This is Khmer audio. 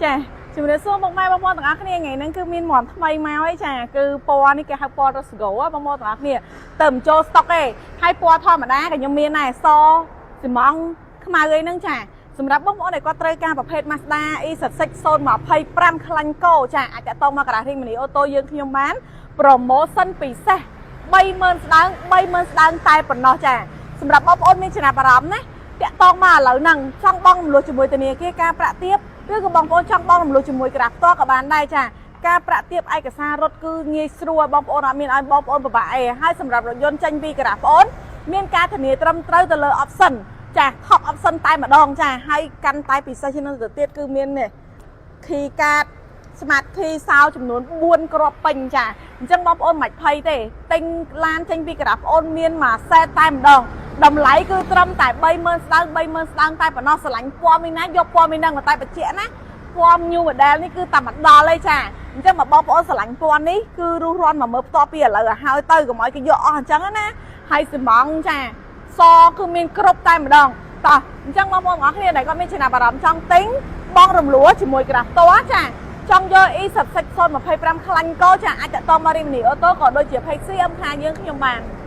ចាជំរាបសួរពុកម៉ែបងប្អូនទាំងអស់គ្នា។ថ្ងៃហ្នឹងគឺមានមាន់ថ្មីមកហើយចាគឺពណ៌នេះគេហៅពណ៌ Rose Gold បងប្អូនទាំងអស់គ្នាទៅមិនចូលស្តុកទេហើយពណ៌ធម្មតាក៏ខ្ញុំមានដែរសស៊ីម៉ងខ្មៅអីហ្នឹងចាសម្រាប់បងប្អូនដែលគាត់ត្រូវការប្រភេទ Mazda EZ6 025ខ្លាញ់កោចាអាចតាក់ទងមកការ៉ារីមនីអូតូយើងខ្ញុំបាន promotion ពិសេស30000ស្ដើង30000ស្ដើងតែប៉ុណ្ណោះចាសម្រាប់បងប្អូនមានចំណាប់អារម្មណ៍ណាតាក់ទងមកឥឡូវហ្នឹងចង់បង់រំលោះជាមួយធនាគារការប្រាក់ទាបឬក៏បងប្អូនចង់បង់រំលោះជាមួយក្រាស់ផ្ទាល់ក៏បានដែរចាការប្រាក់ទាបឯកសាររត់គឺងាយស្រួលបងប្អូនអត់មានឲ្យបងប្អូនពិបាកអីហើយសម្រាប់រថយន្តចេញពីក្រាស់បងប្អូនមានការធានាត្រឹមត្រូវទៅលើ option ចា top option តែម្ដងចាហើយកាន់តែពិសេសជាងនឹងទៅទៀតគឺមាននេះ key card smart key សោចំនួន4គ្រាប់ពេញចាអញ្ចឹងបងប្អូនមិនភ័យទេទិញឡានចេញពីក្រាស់បងប្អូនមានមួយសេតតែម្ដងតម្លៃគឺត្រឹមតែ30000ស្ដើង30000ស្ដើងតែប៉ុណ្ណោះស្រឡាញ់ពណ៌មីណាយកពណ៌មីហ្នឹងតែបញ្ជាក់ណាពណ៌ new model នេះគឺតែមកដល់ឯចាអញ្ចឹងបើបងប្អូនស្រឡាញ់ពណ៌នេះគឺរុះរាន់មកមើលផ្ទាល់ពីឥឡូវឲ្យហើយទៅកុំឲ្យគេយកអស់អញ្ចឹងណាហើយស៊ីម៉ងចាសគឺមានគ្រប់តែម្ដងតោះអញ្ចឹងបងប្អូនទាំងអស់គ្នាដែលគាត់មានចំណាប់អារម្មណ៍ចង់ទិញបងរំលោះជាមួយក្រាស់ផ្ទាល់ចាចង់យក E សិតសិច025ខ្លាញ់កោចាអាចតាក់ទងមករីមនីអូតូក៏ដូចជា Page CM ខាយើងខ្ញុំបាន។